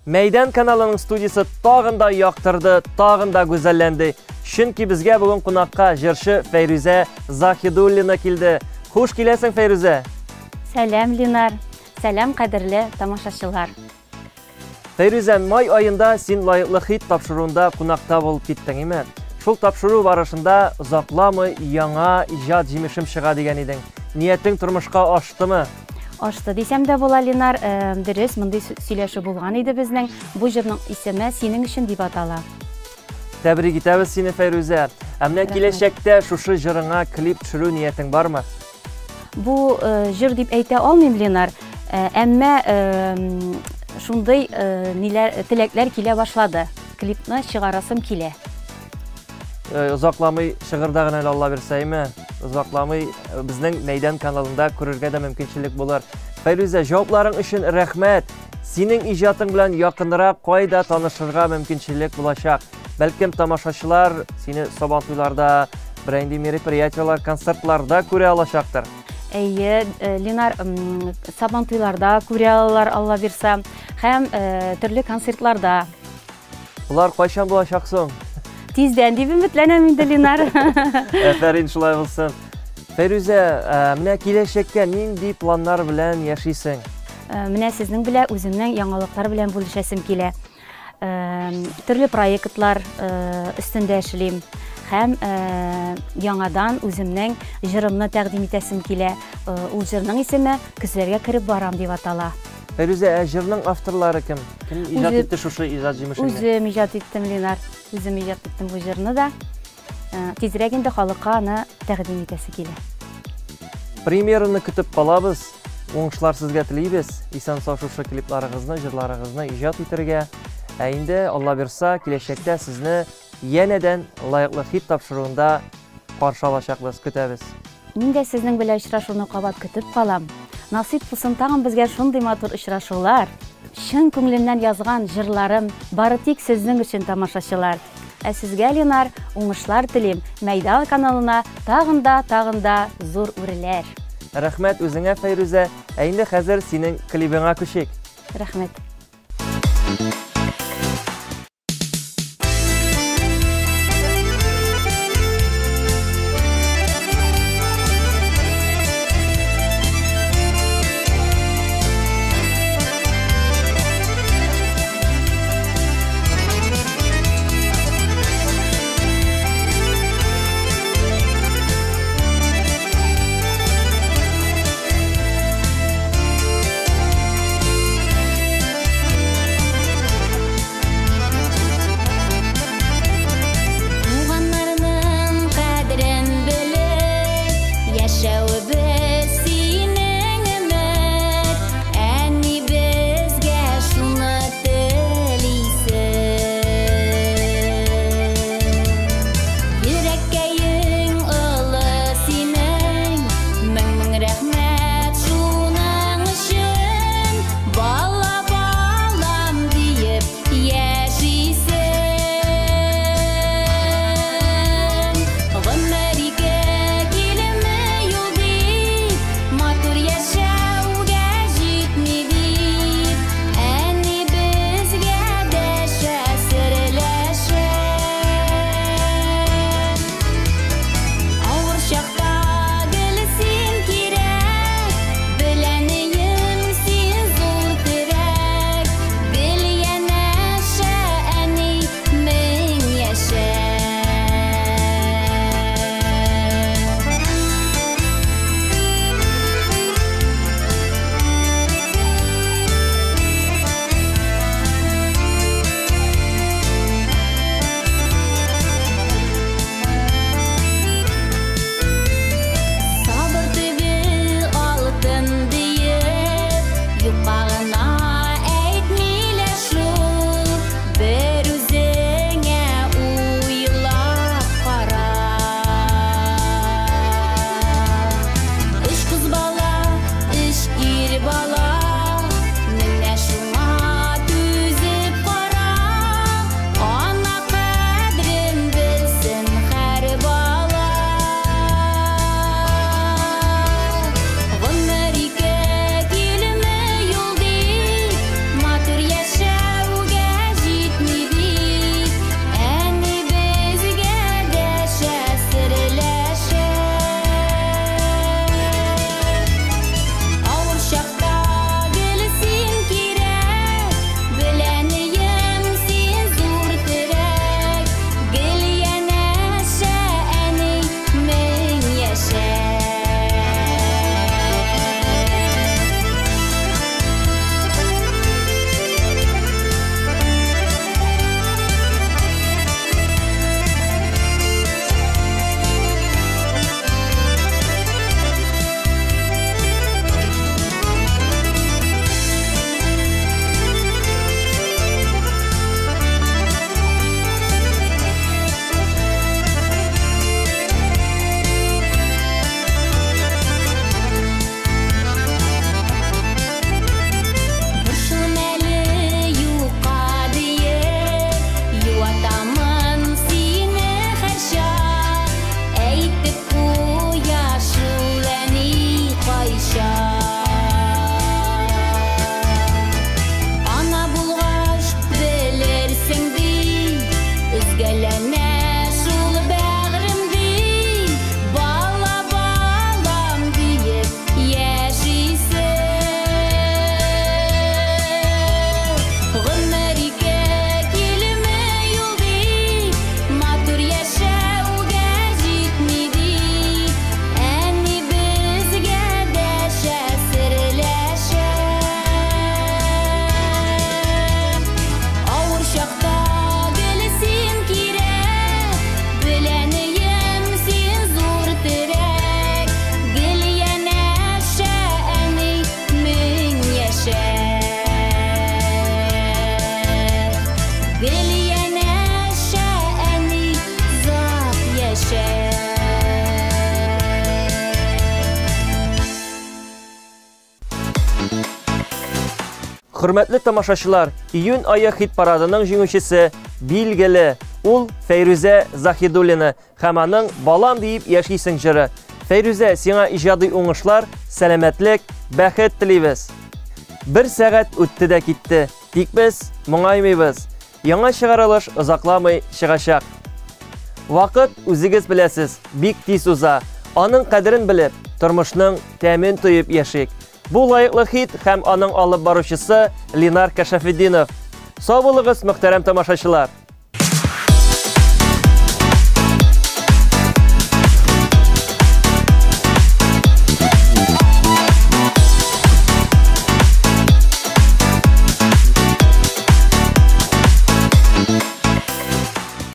Мәйдан каналының студиясе тагын да яктырды, тагын да гүзәлләнде. Чөнки безгә бүген кунакка җырчы Фәйрүзә Заһидуллина килде. Хуш киләсең, Фәйрүзә! Сәлам, Линар! Сәлам, кадерле тамашачылар! Фәйрүзә, май аенда син лаеклы хит тапшыруында кунакта булып киттең, име? Шул тапшыру барышында озакламый яңа иҗат җимешем чыга дигән идең. Ниятең тормышка аштымы? Ашты дисәм дә була, Линар. Дөрес, мондый сөйләшү булган иде безнең. Бу җырның исеме Синең өчен дип атала. Тәбрик итәбез сине, Фәйрүзә. Ә менә киләчәктә шушы җырыңа клип төшерү ниятең бармы? Бу җыр дип әйтә алмыйм, Ленар. Әмма шундый ниләр теләкләр килә башлады. Клипны чыгарасым килә. Озакламый чыгырда гына әле Алла бирсә, әйме? Озакламый безнең Мәйдан каналында күрергә дә мөмкинчелек булыр. Фәйрүзә, җавапларың өчен рәхмәт. Синең иҗатың белән якынрак кайда танышырга мөмкинчелек булачак? Бәлкем тамашачылар сине Сабантуйларда, берәр нинди мероприятиеләр, концертларда күрә алачактыр. Әйе, Ленар, Сабантуйларда күрә алалар, Алла бирсә, һәм төрле концертларда. Болар кайчан булачак соң? Тиздән дип өметләнәм инде, Ленар. Әфәрин, шулай булсын. Фәйрүзә, менә киләчәккә нинди планнар белән яшисең? Менә сезнең белән үземнең яңалыклар белән бүлешәсем килә. Төрле проектлар өстендә эшлим һәм яңадан үземнең җырымны тәкъдим итәсем килә. Ул җырның исеме Көзләргә кереп барам дип атала. Фәйрүзә, ә җырның авторлары кем? Кем иҗат итте шушы иҗат җимешеңне? Үзем иҗат иттем, Ленар. Үзем иҗат иттем бу җырны да. Тизрәк инде халыкка аны тәкъдим итәсе килә. Премьераны көтеп калабыз. Уңышлар сезгә телибез. Исән-сау шушы клипларыгызны, җырларыгызны иҗат итәргә. Ә инде, Алла бирса, киләчәктә сезне янәдән лаеклы хит тапшыруында каршы алачакбыз, көтәбез. Мин дә сезнең белән очрашуны кабат көтеп калам. Насыйп булсын тагын безгә шундый матур очрашулар. Чын күңелемнән язган җырларым бары тик сезнең өчен, тамашачылар. Ә сезгә, Ленар, уңышлар телим, Мәйдан каналына тагын да, тагын да зур үрләр. Рәхмәт үзеңә, Фәйрүзә. Ә инде хәзер синең клибыңа күчик. Рәхмәт. Хөрмәтле тамашачылар, июнь ае хит-парадының җиңүчесе билгеле. Ул Фәйрүзә Заһидуллина һәм аның Балам диеп яшисең җыры. Фәйрүзә, сиңа иҗади уңышлар, сәламәтлек, бәхет телибез. Бер сәгать үтте дә китте. Тик без моңаймыйбыз. Яңа чыгарылыш озакламый чыгачак. Вакыт, үзегез беләсез, бик тиз уза. Аның кадерен белеп, тормышның тәмен тоеп яшик. Бу лаеклы хит һәм аның алып баручысы Ленар Кәшәфетдинов. Сау булыгыз, мөхтәрәм тамашачылар!